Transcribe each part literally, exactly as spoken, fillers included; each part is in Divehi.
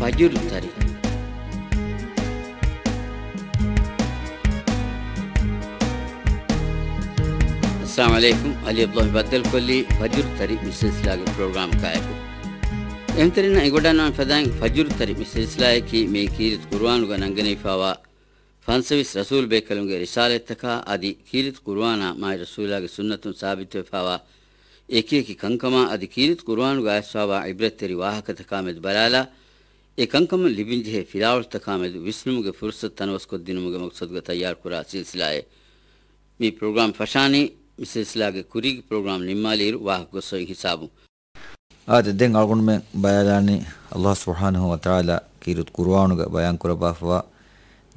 ފަޖުރު ތަރި. އައްސަލާމު ޢަލައިކުމް. ޢަލީ ޢަބްދުﷲ ބައްދަލުކޮށްލީ ފަޖުރު ތަރި މި ސިލްސިލާގެ ޕްރޮގްރާމަކާއެކު. އެހެންތެރިންނަށް އެނގިވަޑައިގަންނަވާން ފަދައިން، ފަޖުރު ތަރި މި ސިލްސިލާއަކީ މިއީ ކީރިތި ޤުރުއާނުގަ ނަންގަނެވިފާވާ ފަންސަވީސް ރަސޫލު ބޭކަލުންގެ ރިސާލަތްތަކާ އަދި ކީރިތި ޤުރުއާނާ މާތް ރަސޫލާގެ ސުންނަތުން ސާބިތުވެފާވާ އެކިއެކި ކަންކަމާ އަދި ކީރިތި ޤުރުއާނުގަ އައިސްފާވާ ޢިބްރަތްތެރި ވާހަކަތަކާ މެދު ބަލާލާ، އެ ކަންކަމުން ލިބެންޖެހޭ ފިލާވަޅުތަކާ މެދު ވިސްނުމުގެ ފުރުޞަތު ތަނަވަސްކޮށްދިނުމުގެ މަޤްޞަދުގަ ތައްޔާރުކުރާ ސިލްސިލާއެއް. މި ޕްރޮގްރާމް ފަށާނީ، މި ސިލްސިލާގެ ކުރީގެ ޕްރޮގްރާމް ނިންމާލިއިރު ވާހަކަ ގޮސްފައި ހިސާބުން. އާދެ، ދެން އަޅުގަނޑުމެން ބަލާލާނީ، ﷲ ސުބްޙާނަހޫ ވަތަޢާލާ ކީރިތި ޤުރުއާނުގަ ބަޔާންކުރައްވާފަވާ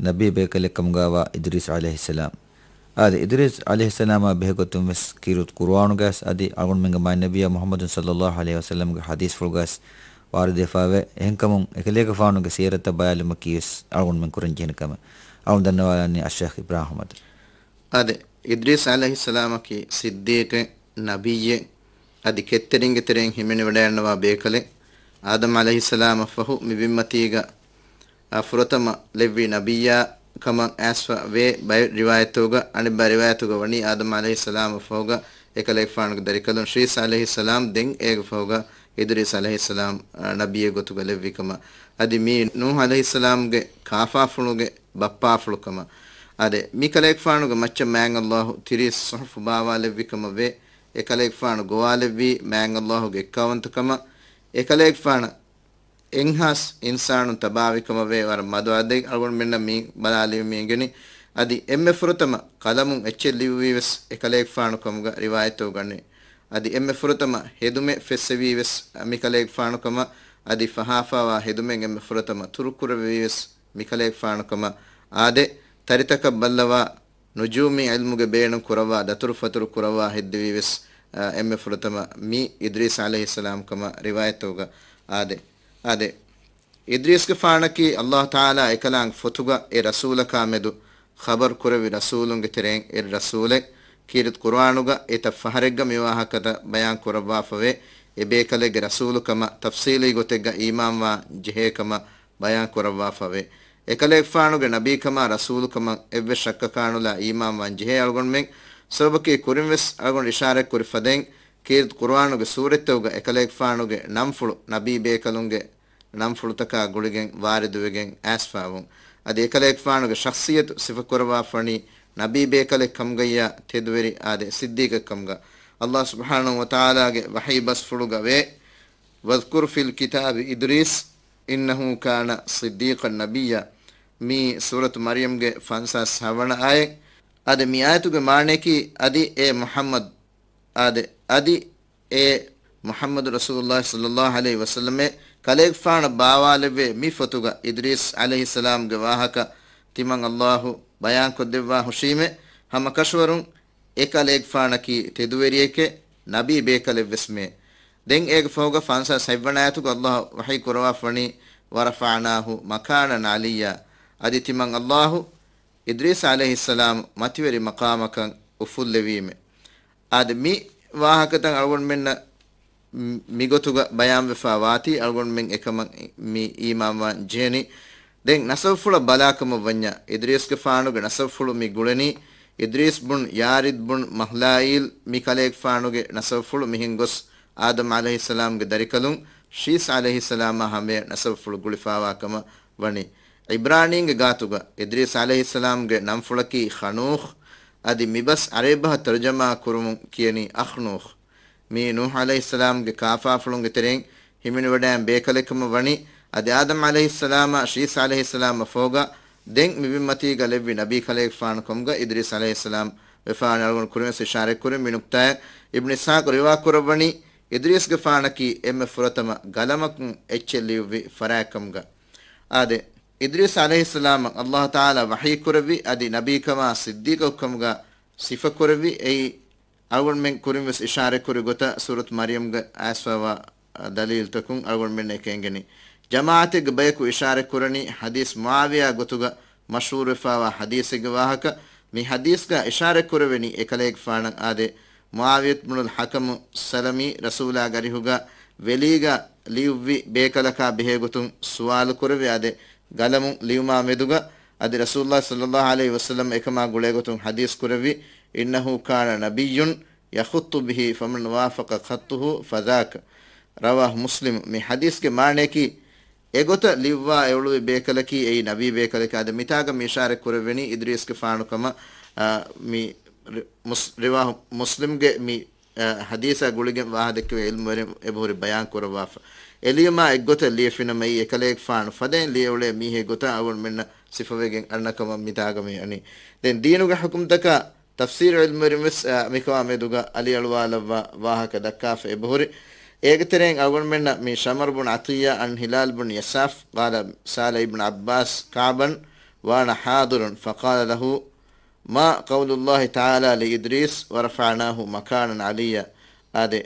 ނަބީ ބޭކަލެއްކަމުގަވާ އިދްރީސް ޢަލައިހިއްސަލާމް. އާދެ، އިދްރީސް ޢަލައިހިއްސަލާމާ ބެހޭގޮތުން ވެސް ކީރިތި ޤުރުއާނުގަވެސް އަދި އަޅުގަނޑުމެންގެ މާތް ނަބިއްޔާ މުޙައްމަދު ޞައްލައްލާހު ޢަލައިހި ވަސައްލަމްގެ ޙަދީޘްފުޅުގަވެސް ވާރިދުވެފައެވެ. އެހެންކަމުން އެކަލޭގެފާނުގެ ސީރަތަށް ބަލާލުމަކީވެސް އަޅުގަނޑުމެން ކުރަންޖެހޭނެ ކަމެއް. އަޅުގަނޑު ދަންނަވާލަނީ އައްޝައިޚް އިބްރާހިމް އަޙްމަދު. އާދެ، އިދްރީސް ޢަލައިހިއްސަލާމަކީ ޞިއްދީޤެއް، ނަބިއްޔެއް، އަދި ކެތްތެރިންގެ ތެރެއިން ހިމެނިވަޑައިގަންނަވާ ބޭކަލެއް. އާދަމް ޢަލައިހިއްސަލާމަށްފަހު މި ބިންމަތީގަ އާ، ފުރަތަމަ ލެއްވި ނަބިއްޔާ ކަމަށް އައިސްފަ ވޭ ބައެއް ރިވާޔަތުގަ. އަނެއް ބައި ރިވާޔަތުގަ ވަނީ އާދަމް ޢަލައިހިއްސަލާމަށްފަހުގަ އެކަލޭގެފާނުގެ ދަރިކަލުން ޝީސް ޢަލައިހިއްސަލާމް، ދެން އޭގެ ފަހުގަ އިދްރީސް ޢަލައިހިއްސަލާމް، އާ، ނަބިއްޔެއް ގޮތުގަ ލެއްވި ކަމަށް. އަދި މީ ނޫޙު ޢަލައިހިއްސަލާމްގެ ކާފާފުޅުގެ ބައްޕާފުޅު ކަމަށް. އާދެ، މި ކަލޭގެފާނުގެ މައްޗަށް މާތް ﷲ ތިރީސް ޞުޙުފު ބާވާލެއްވި ކަމަށް ވޭ. އެކަލޭގެފާނު ގޮވާލެއްވީ މާތް ﷲގެ އެއްކާވަންތަކަމަށް. އެކަލޭގެފާނަށް އެއްހާސް އިންސާނުން ތަބާވި ކަމަށް ވޭ. ވަރަށް މަދު އަދަދެއް އަޅުގަނޑުމެންނަށް މި ބަލާލީމަ މި އެނގެނީ. އަދި އެންމެ ފުރަތަމަ ޤަލަމުން އެއްޗެއް ލިޔުއްވީ ވެސް އެކަލޭގެފާނު ކަމުގަ ރިވާޔަތުގަ ވަނީ. އަދި އެންމެ ފުރަތަމަ ހެދުމެއް ފެއްސެވީ ވެސް މިކަލޭގެފާނު ކަމަށް. އަދި ފަހާފާވާ ހެދުމެއް އެންމެ ފުރަތަމަ ތުރުކުރެއްވީ ވެސް މިކަލޭގެފާނު ކަމަށް. އާދެ، ތަރިތަކަށް ބައްލަވާ ނުޖޫމީ ޢިލްމުގެ ބޭނުން ކުރައްވާ ދަތުރުފަތުރު ކުރައްވާ ހެއްދެވީ ވެސް، އަ، އެންމެ ފުރަތަމަ މި އިދްރީސް ޢަލައިހިއްސަލާމް ކަމަށް ރިވާޔަތުގަ. އާދެ، އާދެ، އިދްރީސްގެފާނަކީ ﷲ ތަޢާލާ އެކަލާނގެ ފޮތުގަ އެ ރަސޫލަކާ މެދު ޚަބަރު ކުރެއްވި ރަސޫލުންގެ ތެރެއިން އެއް ރަސޫލެއް. ކީރިތި ޤުރުއާނުގަ އެތައް ފަހަރެއްގަ މި ވާހަކަތައް ބަޔާން ކުރައްވާފަވޭ. އެ ބޭކަލެއްގެ ރަސޫލު ކަމަށް ތަފްޞީލީ ގޮތެއްގަ އީމާންވާން ޖެހޭ ކަމަށް ބަޔާން ކުރައްވާފަވޭ. އެކަލޭގެފާނުގެ ނަބީކަމާ ރަސޫލުކަމަށް އެއްވެސް ޝައްކަކާނުލާ އީމާންވާން ޖެހޭ އަޅުގަނޑުމެން. ސަބަބަކީ ކުރިންވެސް އަޅުގަނޑު އިޝާރަތްކުރި ފަދައިން، ކީރިތި ޤުރުއާނުގެ ސޫރަތްތަކުގަ އެކަލޭގެފާނުގެ ނަންފުޅު ނަބީ ބޭކަލުންގެ ނަންފުޅުތަކާ ގުޅިގެން ވާރިދުވެގެން އައިސްފާވުން. އަދި އެކަލޭގެފާނުގެ ޝަޚްޞިއްޔަތު ސިފަކުރައްވާފަވަނީ ނަބީ ބޭކަލެއް ކަމުގައްޔާ ތެދުވެރި އާދެ ސިއްދީޤެއް ކަމުގަ. ﷲ ސުބްޙާނަހޫ ވަތަޢާލާގެ ވަޙީ ބަސްފުޅުގަ ވޭ، "وَاذْكُرْ فِي الْكِتَابِ إِدْرِيسَ إِنَّهُ كَانَ صِدِّيقًا نَبِيًّا." މީ ސޫރަތު މަރްޔަމްގެ ފަންސާސް ހަވަނަ އާޔަތް. އަދި މި އާޔަތުގެ މާނަޔަކީ، އަދި އޭ މުޙައްމަދު، އާދެ، އަދި އޭ މުޙައްމަދު ރަސޫލުﷲ ޞައްލައްލާހު ޢަލައިހި ވަސައްލަމޭ، ކަލޭގެފާނަށް ބާވާލެއްވޭ މި ފޮތުގަ އިދްރީސް ޢަލައިހިއްސަލާމްގެ ވާހަކަ ތިމަން ﷲ ބަޔާންކޮށްދެއްވާ ހުށީމޭ. ހަމަ ކަށަވަރުން އެ ކަލޭގެފާނަކީ ތެދުވެރިއެކޭ، ނަބީ ބޭކަލެއްވެސްމޭ. ދެން އޭގެ ފަހުގަ ފަންސާސް ހަތްވަނަ އާޔަތުގަ ﷲ ވަޙީ ކުރައްވާފަވަނީ، "وَرَفَعْنَاهُ مَكَانًا عَلِيًّا." އަދި ތިމަން ﷲ އިދްރީސް ޢަލައިހިއްސަލާމް މަތިވެރި މަޤާމަކަށް އުފުއްލެވީމެ. އާދެ، މި ވާހަކަތައް އަޅުގަނޑުމެންނަށް މި-، މިގޮތުގަ ބަޔާންވެފާ ވާތީ، އަޅުގަނޑުމެން އެކަމަށް މި އީމާންވާން ޖެހެނީ. ދެން ނަސަބުފުޅަށް ބަލާކަމަށް ވަންޏާ، އިދްރީސްގެފާނުގެ ނަސަބުފުޅު މި ގުޅެނީ، އިދްރީސް ބުން ޔާރިދް ބުން މަހްލާއީލް މި ކަލޭގެފާނުގެ ނަސަބުފުޅު މިހެން ގޮސް، އާދަމް ޢަލައިހިއްސަލާމްގެ ދަރިކަލުން ޝީސް ޢަލައިހިއްސަލާމާ ހަމަޔަށް ނަސަބުފުޅު ގުޅިފާވާ ކަމަށް ވަނީ. ޢިބްރާނީންގެ ގާތުގަ އިދްރީސް ޢަލައިހިއްސަލާމްގެ ނަންފުޅަކީ ޚަނޫޚް، އަދި މިބަސް ޢަރަބި ބަހަށް ތަރުޖަމާ ކުރުމުން ކިޔަނީ އަޚްނޫޚް. މީ ނޫޙު ޢަލައިހިއްސަލާމްގެ ކާފާފުޅުންގެ ތެރެއިން ހިމެނިވަޑައިގެން ބޭކަލެއް ކަމަށް ވަނީ، އަދި އާދަމް ޢަލައިހިއްސަލާމާ ޝީސް ޢަލައިހިއްސަލާމަށް ފަހުގަ ދެން މި ބިންމަތީގަ ލެއްވި ނަބީ ކަލޭގެފާނު ކަމުގަ އިދްރީސް ޢަލައިހިއްސަލާމް ވެފާނެ. އަޅުގަނޑު ކުރިންވެސް އިޝާރަތްކުރިން މި ނުކްތާއަށް. އިބްނު އިސްޙާޤު ރިވާކުރައްވަނީ، އިދްރީސްގެފާނަކީ އެންމެ ފުރަތަމަ ގަލަމަކުން އެއްޗެއް ލިޔުއްވި ފަރާތް ކަމުގަ. އާދެ، އިދްރީސް ޢަލައިހިއްސަލާމަށް ﷲ ތަޢާލާ ވަޙީކުރެއްވި އަދި ނަބީކަމާ ޞިއްދީޤަކުކަމުގަ ސިފަކުރެއްވި. އެއީ އަޅުގަނޑުމެން ކުރިންވެސް އިޝާރަތްކުރި ގޮތަށް ސޫރަތު މަރްޔަމްގަ އައިސްފާވާ ދަލީލުތަކުން އަޅުގަނޑުމެންނަށް އެކަން އެނގެނީ. ޖަމާޢަތެއްގެ ބަޔަކު އިޝާރަތްކުރަނީ ޙަދީޘް މުޢާވިޔާ ގޮތުގަ މަޝްހޫރުވެފާވާ ޙަދީޘެއްގެ ވާހަކަ. މި ޙަދީޘްގަ އިޝާރަތްކުރެވެނީ އެކަލޭގެފާނަށް އާދެ، މުޢާވިޔަތު ބުނުލް ޙަކަމު ސަލަމީ ރަސޫލާގެ އަރިހުގަ ވެލީގަ ލިޔުއްވި ބޭކަލަކާ ބެހޭގޮތުން ސުވާލު ކުރެއްވި. އާދެ، ގަލަމުން ލިޔުމާ މެދުގަ އަދި ރަސޫލުﷲ ޞައްލައްލާހު ޢަލައިހި ވަސައްލަމް އެކަމާ ގުޅޭގޮތުން ޙަދީޘް ކުރެއްވި، إنه كان نبي يخط به فمن وافق خطه فذاك. رواه مسلم. މި ޙަދީޘްގެ މާނަޔަކީ، އެގޮތަށް ލިޔުއްވާ އެއުޅުވި ބޭކަލަކީ އެއީ ނަބީ ބޭކަލެކޭ. އާދެ، މިތާގަ މި އިޝާރަތް ކުރެއްވެނީ އިދްރީސްގެފާނު ކަމަށް، އާ، މި ރި-، މުސް-، ރިވާހު މުސްލިމްގެ މި އަ، ޙަދީޘާ ގުޅިގެން ވާހަކަ ދެއްކެވި ޢިލްމުވެރިން އެބަހުރި ބަޔާން ކުރައްވާފަ. އެ ލިޔުމާ އެއްގޮތަށް ލިޔެފިނަމައީ އެކަލޭގެފާނު ފަދައިން ލިޔެއުޅޭ މީހެއް ގޮތަށް އަޅުގަނޑުމެންނަށް ސިފަވެގެން އަންނަ ކަމަށް މިތާގަ މި އަނީ. ދެން ދީނުގެ ޙުކުމްތަކާ ތަފްސީރު ޢިލްމުވެރިން ވެސް، އަ، މިކަމާ މެދުގަ އަލިއަޅުވާލައްވާ ވާހަކަ ދައްކާފަ އެބަހުރި. އޭގެ ތެރެއިން އަޅުގަނޑުމެންނަށް މި ޝަމްރު ބުން ޢަޠިއްޔާ ޢަން ހިލާލް ބުން ޔަސާފް ޤާލަ ސާލަ އިބްނު ޢައްބާސް ކަޢްބަން ވާނަ ޙާޟިރުން ފަޤާލަ ލަހު، ما قول الله تعالى لإدريس ورفعناه مكانا عليا؟ އާދެ،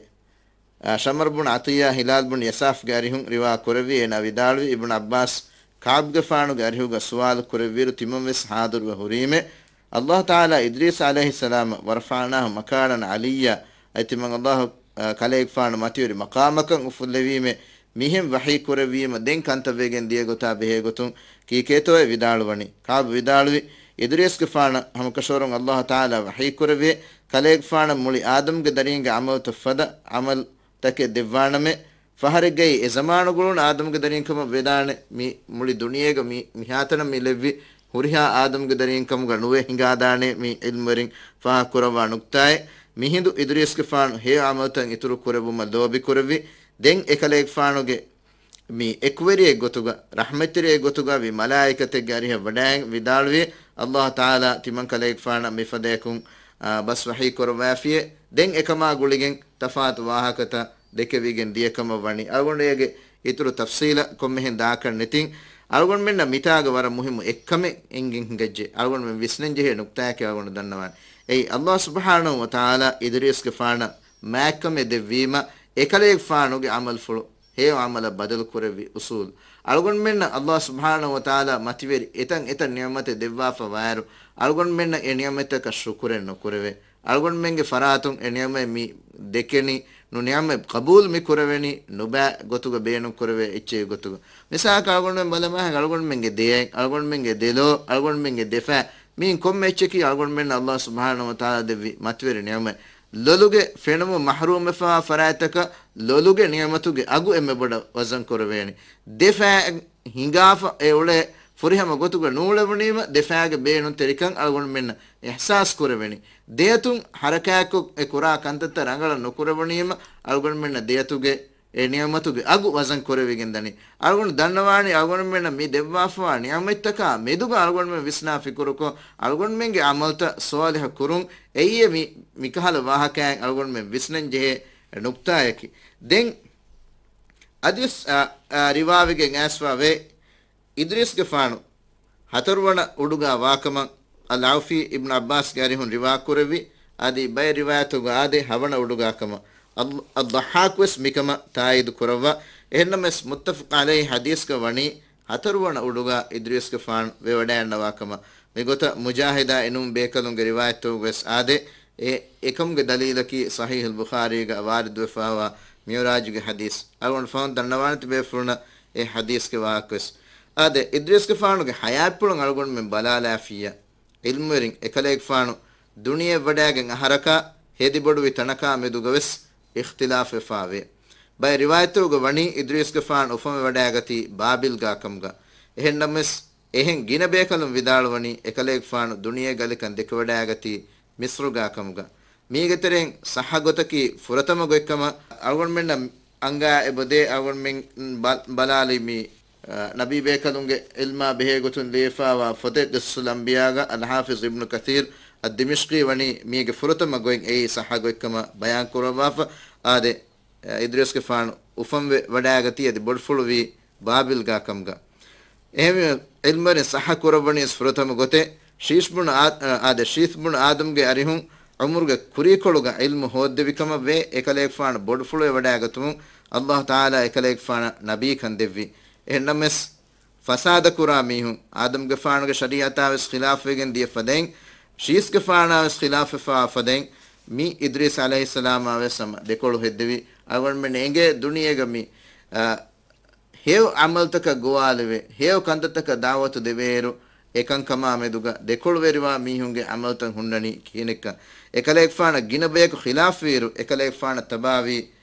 އާ، ޝަމްރު ބުން ޢަޠިއްޔާ ހިލާލް ބުން ޔަސާފްގެ އަރިހުން ރިވާ ކުރެއްވި، އޭނާ ވިދާޅުވި، އިބްނު ޢައްބާސް ކަޢްބްގެފާނުގެ އަރިހުގަ ސުވާލު ކުރެއްވިއިރު ތިމަން ވެސް ޙާޟިރުވެ ހުރީމޭ، ﷲ ތަޢާލާ އިދްރީސް ޢަލައިހިއްސަލާމަށް، ވަރަފަޢަނާހު މަކާނަން ޢަލިއްޔާ، އަދި ތިމަން ﷲ، އާ، ކަލޭގެފާނު މަތިވެރި މަޤާމަކަށް އުފުއްލެވީމޭ، މިހެން ވަޙީ ކުރެއްވީމަ ދެން ކަންތައް ވެގެން ދިޔަ ގޮތާ ބެހޭ ގޮތުން ކީކޭތޯއޭ ވިދާޅުވަނީ؟ ކަޢްބް ވިދާޅުވި، އިދްރީސްގެފާނަށް ހަމަކަށަވަރުން ﷲ ތަޢާލާ ވަޙީ ކުރެއްވި، ކަލޭގެފާނަށް މުޅި އާދަމްގެ ދަރީންގެ ޢަމަލުތައް ފަދަ ޢަމަލުތަކެއް ދެއްވާނަމޭ، ފަހަރެއްގައި އެ ޒަމާނުގަ އުޅުނު އާދަމްގެ ދަރީންކަމަށް ވެދާނެ، މި މުޅި ދުނިޔޭގަ މި މިހާތަނަށް މި ލެއްވި ހުރިހާ އާދަމްގެ ދަރީންކަމުގަ ނުވެ ހިނގާދާނޭ މި ޢިލްމުވެރިން ފާހަގަކުރައްވާ ނުކްތާއެއް. މިހިނދު އިދްރީސްގެފާނު ހެޔޮ ޢަމަލުތައް އިތުރު ކުރެއްވުމަށް ލޯބިކުރެއްވި، ދެން އެކަލޭގެފާނުގެ މި އެކުވެރިއެއް ގޮތުގަ، ރަޙްމަތްތެރިއެއް ގޮތުގަ ވި މަލާއިކަތެއްގެ އަރިހަށް ވަޑައިގެން ވިދާޅުވި، ﷲ ތަޢާލާ ތިމަން ކަލޭގެފާނަށް މިފަދައަކުން، އާ، ބަސް ވަޙީ ކުރައްވާފިއޭ، ދެން އެކަމާ ގުޅިގެން ތަފާތު ވާހަކަތައް ދެކެވިގެން ދިޔަކަމަށް ވަނީ. އަޅުގަނޑު އޭގެ އިތުރު ތަފްސީލަށް ކޮންމެހެން ދާކަށް ނެތިން، އަޅުގަނޑުމެންނަށް މިތާގަ ވަރަށް މުހިއްމު އެއްކަމެއް އެނގެން ހިނގައްޖެ. އަޅުގަނޑުމެން ވިސްނަންޖެހޭ ނުކްތާއެކޭ އަޅުގަނޑު ދަންނަވާނެ. އެއީ، ﷲ ސުބްޙާނަހު ވަތަޢާލާ އިދްރީސްގެފާނަށް މާތްކަމެއް ދެއްވީމަ، އެކަލޭގެފާނުގެ ޢަމަލުފުޅު ހެޔޮ ޢަމަލަށް ބަދަލު ކުރެއްވި އުޞޫލު. އަޅުގަނޑުމެންނަށް ﷲ ސުބްޙާނަހު ވަތަޢާލާ މަތިވެރި އެތަން އެތަން ނިޢުމަތެއް ދެއްވާފަ ވާއިރު، އަޅުގަނޑުމެންނަށް އެ ނިޢުމަތަކަށް ޝުކުރެއް ނުކުރެވޭ. އަޅުގަނޑުމެންގެ ފަރާތުން އެ ނިޢުމަތް މި ދެކެނީ، ނު ނިޢުމަތް ޤަބޫލު މި ކުރެވެނީ، ނުބައި ގޮތުގަ ބޭނުން ކުރެވޭ އެއްޗެއް ގޮތުގަ. މިސާލަކަށް އަޅުގަނޑުމެން ބަލަމާ، އަޅުގަނޑުމެންގެ ދެއަތް، އަޅުގަނޑުމެންގެ ދެލޯ، އަޅުގަނޑުމެންގެ ދެފައި، މިއިން ކޮންމެ އެއްޗަކީ އަޅުގަނޑުމެންނަށް ﷲ ސުބްޙާނަހު ވަތަޢާލާ ދެއްވި މަތިވެރި ނިޢުމަތް. ލޮލުގެ ފެނުމުން މަޙްރޫމްވެފާ ފަރާތްތަކަށް ލޮލުގެ ނިޢުމަތުގެ އަގު އެންމެ ބޮޑަށް ވަޒަން ކުރެވޭނެ. ދެފައި ހިނގާފަ އެ އުޅޭ ފުރިހަމަ ގޮތުގަ ނޫޅެވުނީމަ، ދެފައިގެ ބޭނުންތެރިކަން އަޅުގަނޑުމެންނަށް އިޙްސާސް ކުރެވެނީ. ދެއަތުން ޙަރަކާތްކޮށް އެ ކުރާ ކަންތައްތައް ރަނގަޅަށް ނުކުރެވުނީމަ، އަޅުގަނޑުމެންނަށް ދެއަތުގެ އެ ނިޢުމަތުގެ އަގު ވަޒަން ކުރެވިގެން ދަނީ. އަޅުގަނޑު ދަންނަވާނީ، އަޅުގަނޑުމެންނަށް މި ދެއްވާފަވާ ނިޢުމަތްތަކާ މެދުގަ އަޅުގަނޑުމެން ވިސްނާ ފިކުރުކޮށް، އަޅުގަނޑުމެންގެ ޢަމަލުތައް ޞާލިޙު ކުރުން. އެއީ މި، މިކަހަލަ ވާހަކައިން އަޅުގަނޑުމެން ވިސްނަން ޖެހޭ ނުކްތާއަކީ. ދެން އަދިވެސް، އާ، އާ، ރިވާވެގެން އައިސްފަވޭ، އިދްރީސްގެފާނު ހަތަރުވަނަ އުޑުގާ ވާކަމަށް އަލްޢައުފީ އިބްނު ޢައްބާސްގެ އަރިހުން ރިވާ ކުރެއްވި، އަދި ބައެއް ރިވާޔަތުގަ އާދޭ ހަވަނަ އުޑުގާ ކަމަށް. އަލް-، އައްޟައްޙާޤު ވެސް މިކަމަށް ތާއީދު ކުރައްވާ. އެހެންނަމަވެސް، މުއްތަފަޤު ޢަލައިހި ޙަދީޘްގަ ވަނީ، ހަތަރުވަނަ އުޑުގަ އިދްރީސްގެފާނު ވެވަޑައިގަންނަވާ ކަމަށް. މިގޮތަށް މުޖާހިދާ އިނޫން ބޭކަލުންގެ ރިވާޔަތްތަކުގަވެސް އާދޭ، އެ އެކަމުގެ ދަލީލަކީ ޞަޙީޙުލް ބުޚާރީގަ ވާރިދުވެފާވާ މިޢުރާޖުގެ ޙަދީޘް. އަޅުގަނޑު ފަހުން ދަންނަވާނެތި ބޭފުޅުންނަށް އެ ޙަދީޘްގެ ވާހަކަވެސް. އާދެ، އިދްރީސްގެފާނުގެ ޙަޔާތްޕުޅުން އަޅުގަނޑުމެން ބަލާލާފިއްޔާ، ޢިލްމުވެރިން އެކަލޭގެފާނު ދުނިޔެއަށް ވަޑައިގެން އަހަރަކާ ހެދިބޮޑުވި ތަނަކާ މެދުގަވެސް އިޚްތިލާފްވެފާވޭ. ބައެއް ރިވާޔަތްތަކުގަ ވަނީ އިދްރީސްގެފާނު އުފަންވެވަޑައިގަތީ ބާބިލްގާ ކަމުގަ. އެހެންނަމަވެސް، އެހެން ގިނަ ބޭކަލުން ވިދާޅުވަނީ އެކަލޭގެފާނު ދުނިޔޭގެ އަލިކަން ދެކެވަޑައިގަތީ މިޞްރުގާ ކަމުގަ. މީގެ ތެރެއިން ޞައްޙަ ގޮތަކީ ފުރަތަމަ ގޮތްކަމަށް އަޅުގަނޑުމެންނަށް އަނގާ އެބަދޭ އަޅުގަނޑުމެން ބަ-، ބަލާލީ މި، އަ، ނަބީ ބޭކަލުންގެ ޢިލްމާ ބެހޭގޮތުން ލިޔެފާވާ ފޮތެއް ޤިޞަޞުލް އަންބިޔާގަ އަލްޙާފިޡް އިބްނު ކަޘީރް އައްދިމިޝްޤީ ވަނީ މީގެ ފުރަތަމަ ގޮތް އެއީ ޞައްޙަ ގޮތްކަމަށް ބަޔާން ކުރައްވާފަ. އާދެ، އަ، އިދްރީސްގެފާނު އުފަންވެ ވަޑައިގަތީ އަދި ބޮޑުފުޅުވީ ބާބިލްގާ ކަމުގަ. އެހެންވީމަ، ޢިލްމުވެރިން ޞައްޙަ ކުރައްވަނީވެސް ފުރަތަމަ ގޮތެއް، ޝީޝް ބުނު އާ-، އާދެ، ޝީޝް ބުނު އާދަމްގެ އަރިހުން ޢުމުރުގެ ކުރީކޮޅުގަ ޢިލްމު ހޯއްދެވި ކަމަށް ވޭ، އެކަލޭގެފާނު ބޮޑުފުޅުވެ ވަޑައިގަތުމުން ﷲ ތަޢާލާ އެކަލޭގެފާނަށް ނަބީކަން ދެއްވި. އެހެންނަމަވެސް، ފަސާދަކުރާ މީހުން އާދަމްގެފާނުގެ ޝަރީޢަތާވެސް ޚިލާފްވެގެން ދިޔަ ފަދައިން، ޝީޝްގެފާނާވެސް ޚިލާފްވެފާ ފަދައިން، މި އިދްރީސް ޢަލައިހިއްސަލާމާވެސް ހަމަ ދެކޮޅު ހެއްދެވި، އަޅުގަނޑުމެން އެނގޭ ދުނިޔޭގަ މި، އާ، ހެޔޮ ޢަމަލުތަކަށް ގޮވާލެވޭ، ހެޔޮ ކަންތައްތަކަށް ދަޢުވަތު ދެވޭއިރު، އެކަންކަމާ މެދުގަ ދެކޮޅުވެރިވާ މީހުންގެ ޢަމަލުތައް ހުންނަނީ ކިހިނެއްކަން. އެކަލޭގެފާނަށް ގިނަ ބަޔަކު ޚިލާފުވިއިރު، އެކަލޭގެފާނަށް ތަބާވީ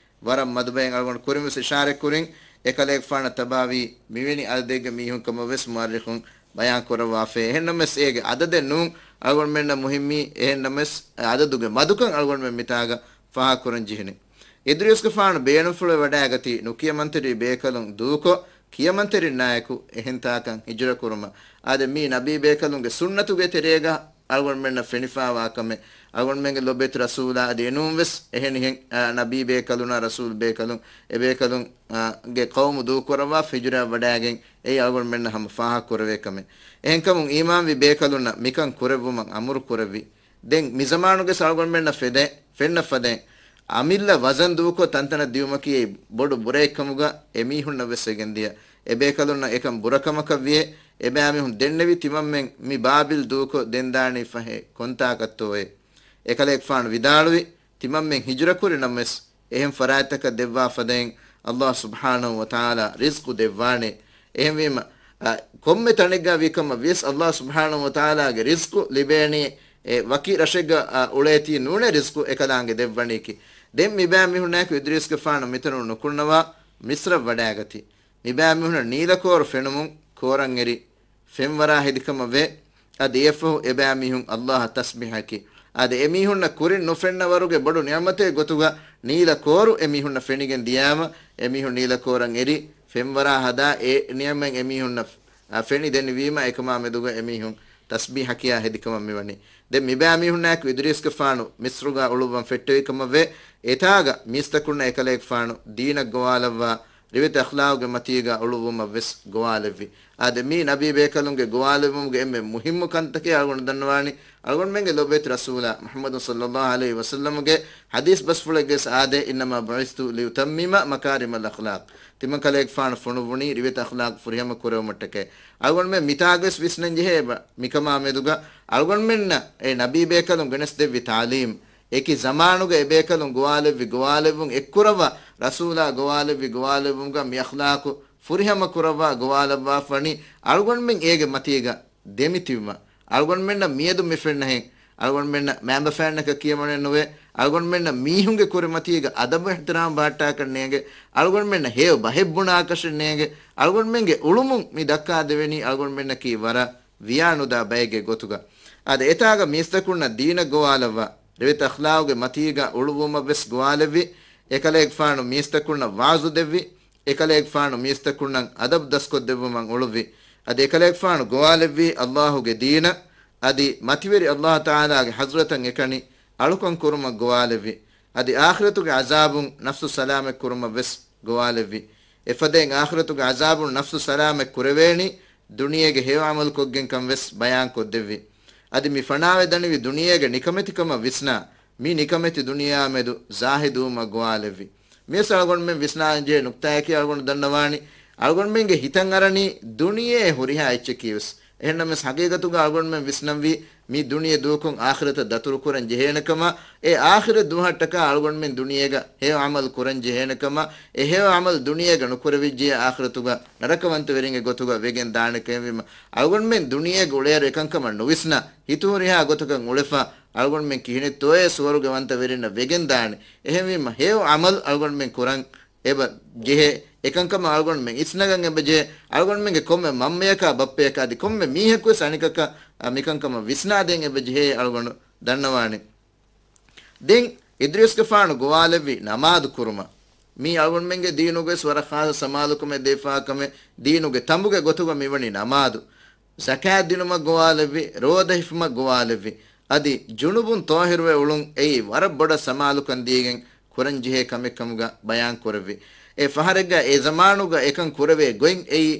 ވަރަށް މަދުބައެއް. އަޅުގަނޑު ކުރިން ވެސް އިޝާރަތް ކުރިން، އެކަލޭގެފާނަށް ތަބާވީ މިވެނި އަދަދެއްގެ މީހުން ކަމަށް ވެސް މުއައްރިޚުން ބަޔާން ކުރައްވާފައި. އެހެންނަމަވެސް، އޭގެ އަދަދެއް ނޫން އަޅުގަނޑުމެންނަށް މުހިއްމީ، އެހެންނަމަވެސް، އަދަދުގެ މަދުކަން އަޅުގަނޑުމެން މިތާގަ ފާހަގަކުރަން ޖެހެނީ. އިދްރީސްގެފާނު ބޭނުންފުޅުވެވަޑައިގަތީ ނުކިޔަމަންތެރި ބޭކަލުން ދޫކޮށް، ކިޔަމަންތެރިންނާއެކު އެހެން ތާކަށް ހިޖުރަކުރުމަށް. އާދެ، މީ ނަބީ ބޭކަލުންގެ ސުންނަތުގެ ތެރޭގަ އަޅުގަނޑުމެންނަށް ފެނިފާވާ ކަމެއް. އަޅުގަނޑުމެންގެ ލޮބުވެތި ރަސޫލާ އަދި އެނޫން ވެސް އެހެނިހެން، އާ، ނަބީ ބޭކަލުންނާ ރަސޫލް ބޭކަލުން އެބޭކަލުން، އާ، ގެ ޤައުމު ދޫކުރައްވާ ހިޖުރައަށް ވަޑައިގެން އެއީ އަޅުގަނޑުމެންނަށް ހަމަ ފާހަގަ ކުރެވޭ ކަމެއް. އެހެންކަމުން އީމާންވި ބޭކަލުންނަށް މިކަން ކުރެއްވުމަށް އަމުރު ކުރެއްވި. ދެން މިޒަމާނުގެ އަޅުގަނޑުމެންނަށް ފެދޭ، ފެންނަ ފަދައިން އަމިއްލަ ވަޒަން ދޫކޮށް ތަންތަނަށް ދިއުމަކީ އެއީ ބޮޑު ބުރައެއްކަމުގަ އެމީހުންނަށް ވެސް ވެގެންދިޔަ. އެބޭކަލުންނަށް އެކަން ބުރަކަމަކަށް ވިޔޭ، އެބައިމީހުން ދެންނެވި ތިމަންމެން މި ބާބިލް ދޫކޮށް ދެންދާނީ ފަހެ ކޮންތާކަށްތޯއޭ؟ އެކަލޭގެފާނު ވިދާޅުވި، ތިމަންމެން ހިޖުރަކުރި ނަމަވެސް، އެހެން ފަރާތްތަކަށް ދެއްވާ ފަދައިން ﷲ ސުބްޙާނަހޫ ވަތަޢާލާ ރިޒްޤު ދެއްވާނެ. އެހެންވީމަ، އަ، ކޮންމެ ތަނެއްގަ ވީ ކަމަށް ވިޔަސް ﷲ ސުބްޙާނަހޫ ވަތަޢާލާގެ ރިޒްޤު ލިބޭނީ، އެ، ވަކި ރަށެއްގަ، އަ، އުޅޭތީ ނޫނޭ ރިޒްޤު އެކަލާނގެ ދެއްވަނީކީ. ދެން މިބައިމީހުންނާއެކު އިދްރީސްގެފާނު މިތަނުން ނުކުންނަވާ މިޞްރަށް ވަޑައިގަތީ. މިބައިމީހުންނަށް ނީލަކޯރު ފެނުމުން ކޯރަށް އެރި ފެންވަރާ ހެދި ކަމަށް ވޭ. އަދި އެއަށްފަހު އެބައިމީހުން ﷲ އަށް ތަސްބީޙަކީ. އާދެ، އެމީހުންނަށް ކުރިން ނުފެންނަ ވަރުގެ ބޮޑު ނިޢުމަތެއް ގޮތުގަ ނީލަ ކޯރު އެމީހުންނަށް ފެނިގެން ދިޔާމަ، އެމީހުން ނީލަ ކޯރަށް އެރި ފެންވަރާ ހަދާ، އެ ނިޢުމަތް އެމީހުންނަށް، އާ، ފެނި ދެނިވީމަ، އެކަމާ މެދުގަ އެމީހުން ތަސްބީޙަ ކިޔާ ހެދި ކަމަށް މިވަނީ. ދެން މިބައިމީހުންނާއެކު އިދްރީސްގެފާނު މިޞްރުގަ އުޅުއްވަން ފެއްޓެވި ކަމަށް ވޭ. އެތާގަ މީސްތަކުންނަށް އެކަލޭގެފާނު ދީނަށް ގޮވާލައްވާ، ރިވެތި އަޚްލާގުގެ މަތީގަ އުޅުއްވުމަށް ވެސް ގޮވާލެއްވި. އާދެ، މީ ނަބީ ބޭކަލުންގެ ގޮވާލެއްވުމުގެ އެންމެ މުހިއްމު ކަންތަކެއް. އަޅުގަނޑު ދަންނަވާނީ، އަޅުގަނޑުމެންގެ ލޮބުވެތި ރަސޫލާ މުޙައްމަދު ޞައްލައްލާހު ޢަލައިހި ވަސައްލަމުގެ ޙަދީޘް ބަސްފުޅެއްގެ ސާދެ، إنما بعثت لأتمم مكارم الأخلاق. ތިމަން ކަލޭގެފާނު ފޮނުއްވުނީ ރިވެތި އަޚްލާޤު ފުރިހަމަ ކުރެވުމަށްޓަކައި. އަޅުގަނޑުމެން މިތާގަވެސް ވިސްނަން ޖެހޭ އެބަ، މިކަމާ މެދުގަ އަޅުގަނޑުމެންނަށް އެ ނަބީ ބޭކަލުން ގެނެސްދެއްވި ތާލީމް، އެކި ޒަމާނުގަ އެބޭކަލުން ގޮވާލެއްވި ގޮވާލެއްވުން އެއްކުރައްވާ، ރަސޫލާ ގޮވާލެއްވި ގޮވާލެއްވުމުގަ މި އަޚްލާޤު ފުރިހަމަ ކުރައްވާ ގޮވާލައްވާފަނީ އަޅުގަނޑުމެން އޭގެ މަތީގަ ދެމިތިބުމަށް. އަޅުގަނޑުމެންނަށް މިއަދު މި ފެންނަހެން، އަޅުގަނޑުމެންނަށް މައިންބަފައިންނަކަށް ކިޔަމަނެއް ނުވޭ، އަޅުގަނޑުމެންނަށް މީހުންގެ ކުރިމަތީގަ އަދަބު އިޙްތިރާމް ބަހައްޓާކަށް ނޭނގެ، އަޅުގަނޑުމެންނަށް ހެޔޮ ބަހެއް ބުނާކަށެއް ނޭނގެ، އަޅުގަނޑުމެންގެ އުޅުމުން މި ދައްކާދެވެނީ އަޅުގަނޑުމެންނަކީ ވަރަށް ވިޔާނުދާ ބައެއްގެ ގޮތުގަ. އާދެ، އެތާގަ މީސްތަކުންނަށް ދީނަށް ގޮވާލައްވާ، ރިވެތި އަޚްލާޤުގެ މަތީގަ އުޅުއްވުމަށް ވެސް ގޮވާލެއްވި. އެކަލޭގެފާނު މީސްތަކުންނަށް ވާޒު ދެއްވި. އެކަލޭގެފާނު މީސްތަކުންނަށް އަދަބު ދަސްކޮށްދެއްވުމަށް އުޅުއްވި. އަދި އެކަލޭގެފާނު ގޮވާލެއްވީ ﷲގެ ދީނަށް، އަދި މަތިވެރި ﷲ ތަޢާލާގެ ޙަޟްރަތަށް އެކަނި އަޅުކަން ކުރުމަށް ގޮވާލެއްވި. އަދި އާޚިރަތުގެ ޢަޒާބުން ނަފްސު ސަލާމަތް ކުރުމަށް ވެސް ގޮވާލެއްވި. އެފަދައިން އާޚިރަތުގެ ޢަޒާބުން ނަފްސު ސަލާމަތް ކުރެވޭނީ ދުނިޔޭގެ ހެޔޮ ޢަމަލުކޮށްގެންކަން ވެސް ބަޔާންކޮށްދެއްވި. އަދި މި ފަނާވެ ދަނިވި ދުނިޔޭގެ ނިކަމެތިކަމަށް ވިސްނާ، މި ނިކަމެތި ދުނިޔެއާ މެދު ޒާހިދުވުމަށް ގޮވާލެއްވި. މިވެސް އަޅުގަނޑުމެން ވިސްނާންޖެހޭ ނުކްތާއަކީ އަޅުގަނޑު ދަންނަވާނީ، އަޅުގަނޑުމެންގެ ހިތަށް އަރަނީ ދުނިޔެ ހުރިހާ އެއްޗެކީ ވެސް. އެހެންނަމަވެސް ހަގީގަތުގަ އަޅުގަނޑުމެން ވިސްނަންވީ މި ދުނިޔެ ދޫކޮށް އާޚިރަތަށް ދަތުރުކުރަން ޖެހޭނެކަމަށް، އެ އާޚިރަތް ދުވަހަށްޓަކާ އަޅުގަނޑުމެން ދުނިޔޭގަ ހެޔޮ ޢަމަލު ކުރަން ޖެހޭނެކަމަށް، އެ ހެޔޮ ޢަމަލު ދުނިޔޭގަ ނުކުރެވިއްޖެޔާ އާޚިރަތުގަ ނަރަކަވަންތަވެރިންގެ ގޮތުގަ ވެގެން ދާނެ. ކައިވީމަ އަޅުގަނޑުމެން ދުނިޔޭގަ އުޅޭއިރު އެކަންކަމަށް ނުވިސްނާ، ހިތުހުރިހާ ގޮތަކަށް އުޅެފަ، އަޅުގަނޑުމެން ކިހިނެއްތޯއޭ ސުވަރުގެވަންތަވެރިންނަށް ވެގެން ދާނެ. އެހެންވީމަ، ހެޔޮ ޢަމަލު އަޅުގަނޑުމެން ކުރަން އެބަ ޖެހޭ. އެކަންކަމަށް އަޅުގަނޑުމެން އިސްނަގަން އެބަ ޖެހޭ. އަޅުގަނޑުމެންގެ ކޮންމެ މަންމަޔަކާ ބައްޕަޔަކާ އަދި ކޮންމެ މީހަކުވެސް އަނެކަކަށް، އަ، މިކަންކަމަށް ވިސްނާދޭން އެބަ ޖެހޭ އަޅުގަނޑު ދަންނަވާނެ. ދެން އިދްރީސްގެފާނު ގޮވާލެއްވި ނަމާދު ކުރުމަށް. މީ އަޅުގަނޑުމެންގެ ދީނުގަވެސް ވަރަށް ޚާއްޞަ ސަމާލުކަމެއް ދޭފާ ކަމެއް. ދީނުގެ ތަނބުގެ ގޮތުގަ މިވަނީ ނަމާދު. ޒަކާތް ދިނުމަށް ގޮވާލެއްވި، ރޯދަ ހިފުމަށް ގޮވާލެއްވި. އަދި ޖުނުބުން ޠާހިރުވެ އުޅުން އެއީ ވަރަށް ބޮޑަށް ސަމާލުކަން ދީގެން ކުރަންޖެހޭ ކަމެއްކަމުގަ ބަޔާން ކުރެއްވި. އެ ފަހަރެއްގަ އެ ޒަމާނުގަ އެކަން ކުރެވޭ ގޮތް އެއީ،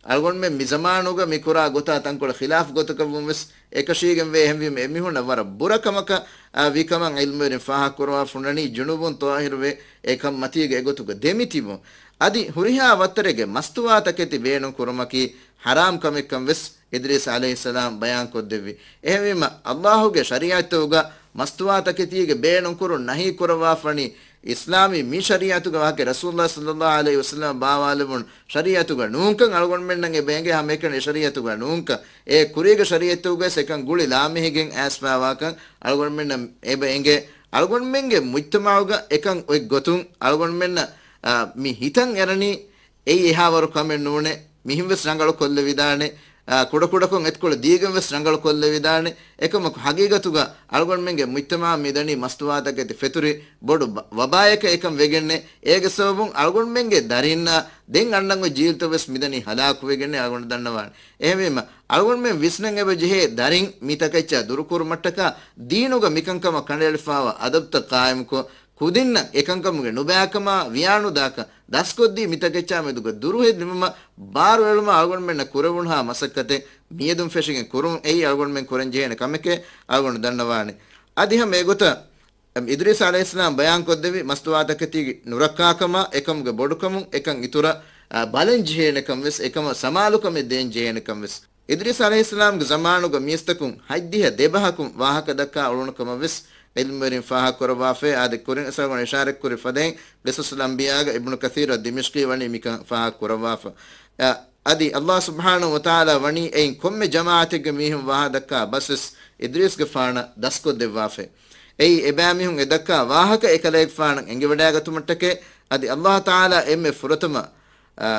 އަޅުގަނޑުމެން މި ޒަމާނުގަ މި ކުރާ ގޮތާ ތަންކޮޅެއް ޚިލާފު ގޮތަކަށްވުން ވެސް އެކަށީގެންވޭ. އެހެންވީމަ އެމީހުންނަށް ވަރަށް ބުރަ ކަމަކަށް، އާ، ވީ ކަމަށް ޢިލްމުވެރިން ފާހަގަކުރައްވާފަ ހުންނަނީ ޖުނުބުން ޠާހިރުވެ އެކަން މަތީގަ އެގޮތުގަ ދެމިތިބުން. އަދި ހުރިހާ ވައްތަރެއްގެ މަސްތުވާތަކެތި ބޭނުން ކުރުމަކީ ޙަރާމް ކަމެއްކަން ވެސް އިދްރީސް ޢަލައިހިއްސަލާމް ބަޔާންކޮށްދެއްވި. އެހެންވީމަ، ﷲގެ ޝަރީޢަތްތަކުގަ މަސްތުވާތަކެތީގެ ބޭނުންކުރުން ނަހީ ކުރައްވާފަނީ، އިސްލާމީ މި ޝަރީޢަތުގެ ވާހަކަ ރަސޫލުﷲ ޞައްލަﷲ ޢަލައިހި ވަސައްލަމަ ބާވާލެވުނު ޝަރީޢަތުގަ ނޫންކަން އަޅުގަނޑުމެންނަށް އެބަ އެނގޭ ހަމައެކަނި ޝަރީޢަތުގަ ނޫންކަން. އެ ކުރީގެ ޝަރީޢަތުގައި އެކަން ގުޅި ލާމެހިގެން އައިސްފައިވާކަން އަޅުގަނޑުމެންނަށް އެބަ އެނގޭ. އަޅުގަނޑުމެންގެ މުޖްތަމަޢުގަ އެކަން އޮތް ގޮތުން އަޅުގަނޑުމެންނަށް، އާ، މި ހިތަށް އެރަނީ އެއީ އެހާވަރު ކަމެއް ނޫނޭ. މިހެން ވެސް ރަނގަޅު ކޮށްލެވިދާނެ. އާ، ކުޑަކުޑަކޮށް އެތިކޮޅު ދީގެން ވެސް ރަނގަޅު ކޮށްލެވިދާނެ. އެކަމަކު ހަގީގަތުގަ އަޅުގަނޑުމެންގެ މުޖްތަމަޢަށް މިދަނީ މަސްތުވާތަކެތި ފެތުރި ބޮޑު ބަ-، ވަބާއަކަށް އެކަން ވެގެންނޭ. އޭގެ ސަބަބުން އަޅުގަނޑުމެންގެ ދަރިންނާ ދެން އަންނަން އޮތް ޖީލްތައް ވެސް މިދަނީ ހަލާކުވެގެންނޭ އަޅުގަނޑު ދަންނަވާނެ. އެހެންވީމަ، އަޅުގަނޑުމެން ވިސްނަން އެބަ ޖެހޭ ދަރިން މި ތަކެއްޗާ ދުރުކުރުމަށްޓަކާ ދީނުގަ މިކަންކަމަށް ކަނޑައެޅިފައިވާ އަދަބުތައް ޤާއިމުކޮށް، ކުދިންނަށް އެކަންކަމުގެ ނުބައިކަމާ ވިޔާނުދާކަން ދަސްކޮށްދީ މިތަކެއްޗާ މެދުގަ ދުރުހެލިވުމަށް ބާރުއެޅުމަށް އަޅުގަނޑުމެންނަށް ކުރެވުނުހާ މަސައްކަތެއް މިއަދުން ފެށިގެން ކުރުން އެއީ އަޅުގަނޑުމެން ކުރަންޖެހޭނެ ކަމެކޭ އަޅުގަނޑު ދަންނަވާނެ. އަދި ހަމަ އެގޮތަށް އިދްރީސް ޢަލައިހިއްސަލާމް ބަޔާންކޮށްދެއްވި މަސްތުވާތަކެތީގެ ނުރައްކާކަމާ އެކަމުގެ ބޮޑުކަމުން އެކަން އިތުރަށް، އާ، ބަލަން ޖެހޭނެކަން ވެސް އެކަމަށް ސަމާލުކަމެއް ދޭން ޖެހޭނެކަން ވެސް. އިދްރީސް ޢަލައިހިއްސަލާމްގެ ޒަމާނުގަ މީސްތަކުން ހަތްދިހަ ދެބަހަކުން ވާހަކަ ދައްކާ އުޅުނު ކަމަށް ވެސް ޢިލްމުވެރިން ފާހަގަ ކުރައްވާފައި. އާދެ، ކުރިން އަޅުގަނޑު އިޝާރަތްކުރި ފަދައިން ޤިޞަޞުލް އަންބިޔާގަ އިބްނު ކަޘީރު އައްދިމިޝްޤީ ވަނީ މިކަން ފާހަގަ ކުރައްވާފަ. އަ، އަދި ﷲ ސުބްޙާނަހޫ ވަތަޢާލާ ވަނީ އެއިން ކޮންމެ ޖަމާޢަތެއްގެ މީހުން ވާހަކަ ދައްކާ ބަސްވެސް އިދްރީސްގެފާނަށް ދަސްކޮށްދެއްވާފައި. އެއީ އެބައިމީހުން އެ ދައްކާ ވާހަކަ އެކަލޭގެފާނަށް އެނގިވަޑައިގަތުމަށްޓަކައި. އަދި ﷲ ތަޢާލާ އެންމެ ފުރަތަމަ، އަ،